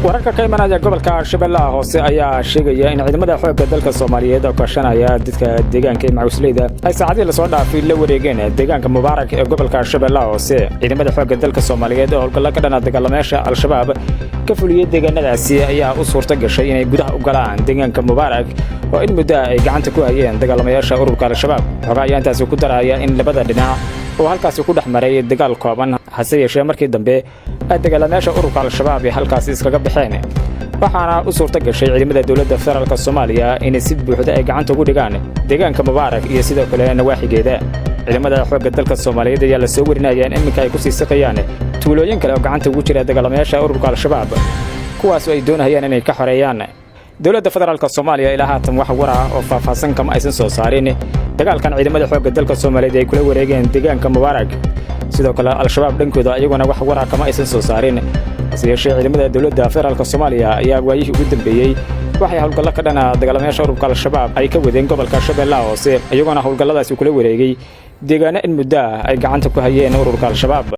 Wararka ka imanaya gobolka Shabeellaha Hoose ayaa sheegaya in ciidamada xoogga dalka Soomaaliyeed oo kaashanaya dadka deegaanka ee macusleyda ay saacadihii lasoo dhaafay la wareegeen deegaanka Mubaarak ee gobolka Shabeellaha Hoose. Ciidamada xoogga dalka Soomaaliyeed oo howlgallo ka dhana dagaalamayaasha Al-Shabaab ka fuliyey deegaanadaasi ayaa u suurta gashay inay gudaha u galaan deegaanka Mubaarak oo in muddo ay gacanta ku hayeen dagaalamayaasha ururka Al-Shabaab. Xogaa ayaa intaasi ku daraya in labada dhinac oo halkaasi ku dhex maray dagaal kooban, hase yeeshee markii dambe ay dagaalamayaasha ururka Al-Shabaab ay halkaasi iskaga baxeen, waxaana u suurta gashay ciidamada dowladda federaalka Soomaaliya inay si buuxda ay gacanta ugu dhigaan deegaanka Mubaarak iyo sidoo kale nawaaxigeeda. Ciidamada xoogga dalka Soomaaliyeed ayaa la soo warinaya in iminka ay ku sii siqayaan tuulooyin kale oo gacanta ugu jira dagaalamayaasha ururka Al-Shabaab, kuwaasoo ay doonayaan inay ka xoreeyaan. Dowladda federaalka Soomaaliya ilaa haatan wax war ah oo faahfaahsan kama aysan soo saarin dagaalkan ciidamada xoogga dalka Soomaaliyeed ay kula wareegeen deegaanka Mubaarak. Sidoo kale Al-Shabaab dhankooda iyaguna wax war ah kama aysan soo saarin. Hase yeeshee ciidamada dowladda federaalka Soomaaliya ayaa waayihii ugu dambeeyey waxay howlgallo ka dhana dagaalamayaasha ururka Al-Shabaab ay ka wadeen gobolka Shabeellaha Hoose, iyagoona howlgalladaasi kula wareegay deegaano in muddo ah ay gacanta ku hayeen ururka Al-Shabaab.